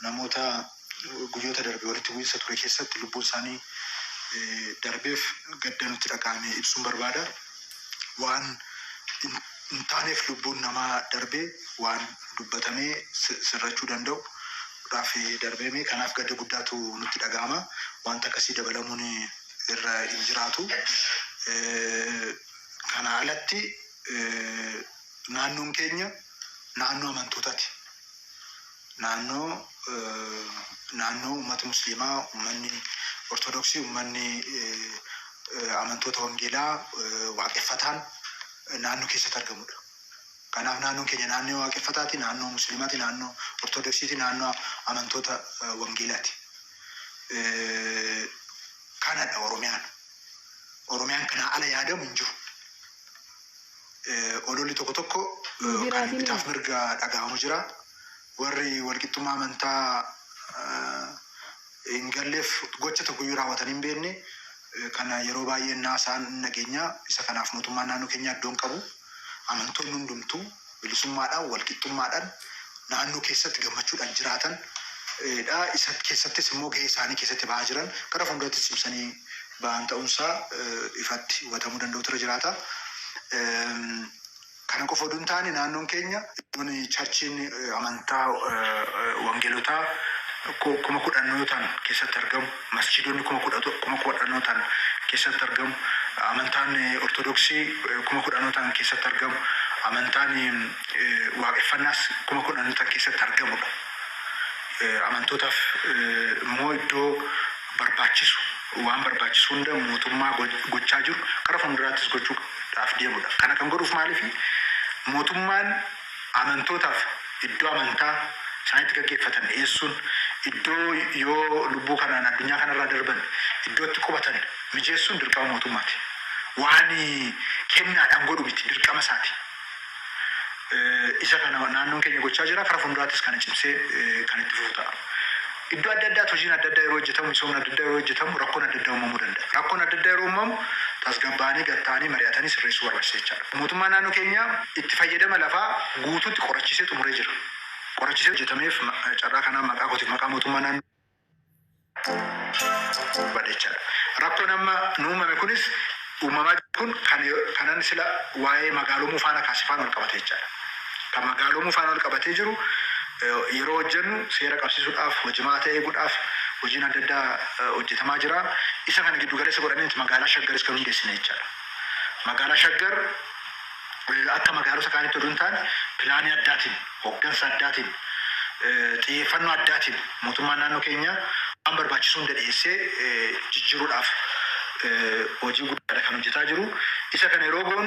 Namoota guyyoota darbe walitti bu'iinsa ture keessatti lubbuun isaanii darbeef gadda nutti dhaga'ame ibsuun barbaada. Waan hin taaneef lubbuun namaa darbee waan dubbatamee sirrachuu danda'u dhaaf darbeeme, kanaaf gadda guddaatu nutti dhaga'ama. Wanta akkasii dabalamuun irra hin jiraatu. Kana alatti naannoon keenya naannoo amantootaati. Naannoo uummata Musliimaa, uummanni Ortodoksii, uummanni amantoota wangeelaa waaqeffataan naannoo keessatti argamudha. Kanaaf naannoon keenya naannoo waaqeffataati, naannoo Musliimaati, naannoo Ortodoksiiti, naannoo amantoota wangeelaati. Kanadha Oromiyaan. Oromiyaan kanaa ala yaadamu hin jiru. Ololli tokko tokko kan Biraatiin bitaaf mirga dhaga'amu jira. Warri walqixxummaa amantaa hin galleef gocha tokkoyyuu raawwatanii hin beekne kana yeroo baay'ee naasaan nageenya isa kanaaf mootummaan naannoo keenyaa iddoon qabu. Amantoonni hundumtuu bilisummaadhaan, walqixxummaadhaan naannoo keessatti gammachuudhaan jiraatan dha. Isa keessattis immoo gahee isaanii keessatti bahaa jiran gara fuuldurattis cimsanii bahan ta'uunsaa ifatti hubatamuu danda'utu irra jiraata. Kana qofa oduu hin taane, naannoon keenya iddoon churchiin amantaa wangeelotaa 10,000 yoo ta'an keessatti argamu. Masjiidonni 10,000 yoo ta'an keessatti argamu. Amantaan Ortodoksii 10,000 yoo ta'an keessatti argamu. Amantaan waaqeffannaas 10,000 yoo ta'an keessatti argamudha. Amantootaaf immoo iddoo barbaachisu, waan barbaachisu hunda mootummaa gochaa jiru, gara fuulduraattis gochuudhaaf deemudha. Kana kan godhuuf maaliifi? Mootummaan amantootaaf iddoo amantaa isaaniitti gaggeeffatan dhiyeessuun, iddoo yoo lubbuu kanaan addunyaa kanarraa darban iddoo itti qubatan mijeessuun dirqama mootummaati. Waan kennaadhaan godhu miti, dirqama isaati. Isa kana naannoon keenya gochaa jira. Karaa fuulduraattis kana cimsee kan itti fufu ta'a. Iddoo adda addaatti hojiin adda addaa yeroo hojjetamu, misoomni adda addaa yeroo hojjetamu, rakkoon adda addaa uumamuu danda'a. Rakkoon adda addaa yeroo uumamu tasgabbaa'anii, gatta'anii, mari'atanii sirreessuu barbaachisa jechaadha. Mootummaan naannoo keenyaa itti fayyadama lafaa guutuutti qorachiisee xumuree jira. Qorachiisee hojjetameef carraa kanaan maqaa kootiif maqaa mootummaa naannoo jechaadha. Rakkoon amma nu uumame kunis uumamaa kun kan kanan sila waa'ee magaalomuu faana kaase faana wal qabate jechaadha. Kan magaalomuu faana wal qabatee jiru yeroo hojjennu seera qabsiisuudhaaf, hojimaata eeguudhaaf hojiin adda addaa hojjetamaa jira. Isa kana giddu galeessa godhanii magaalaa Shaggaris kan hundeessine jechaadha. Magaalaa Shaggar akka magaalota kaanitti oduu hin taane, pilaanii addaatiin, hooggansa addaatiin, xiyyeeffannoo addaatiin mootummaan naannoo keenyaa waan barbaachisu hunda dhiyeessee jijjiiruudhaaf hojii guddaadha kan hojjetaa jiru. Isa kana yeroo goonu